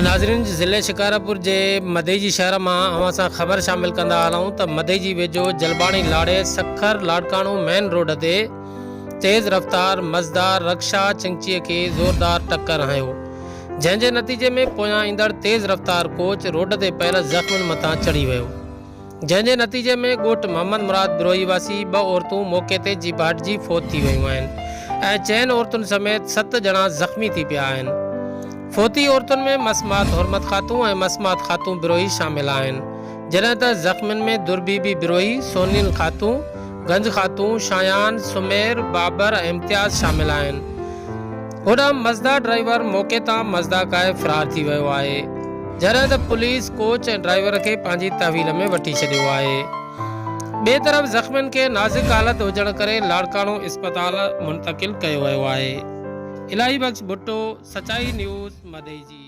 ناظرين ضلعي شڪارپور جي مدئجي شهر مان اوهان سان خبر شامل ڪندا هلون ته مدئجي ويجهو جلباڻي لاڙي سکر لاڙڪاڻو مين روڊ تي تيز رفتار مزدا رڪشا چنگچي کي زوردار ٽڪر هنيو جنهن جي نتيجي ۾ پويان ايندڙ تيز رفتار ڪوچ روڊ تي پيل زخمين مٿان چڙهي ويو. جنهن جي نتيجي ۾ ڳوٺ محمد مراد بروهي واسي ٻه عورتون موقعي تي جيڀاٽجي فوت ٿي ويون آهن ۽ چئن عورتن سميت ست ڄڻا زخمي ٿي پيا آهن. فوتي عورتن ۾ مسمات حرمت خاتون ۽ مسمات خاتون بروهي شامل آهن، جڏهن ته زخمين ۾ دربي بي بروهي، سونيل خاتون، گنج خاتون، شايان، سمير، بابر ۽ امتياز شامل آهن. هوڏانهن مزدا ڊرائيور موقعي تان مزدا ڪاهي فرار ٿي ويو آهي، جڏهن ته پوليس ڪوچ ۽ ڊرائيور کي پنهنجي تحويل ۾ وٺي ڇڏيو آهي. ٻئي طرف زخمين کي نازڪ حالت هجڻ ڪري لاڙڪاڻو اسپتال منتقل ڪيو ويو آهي. الاهي بخش ڀٽو، سچائي نيوز، مدئجي.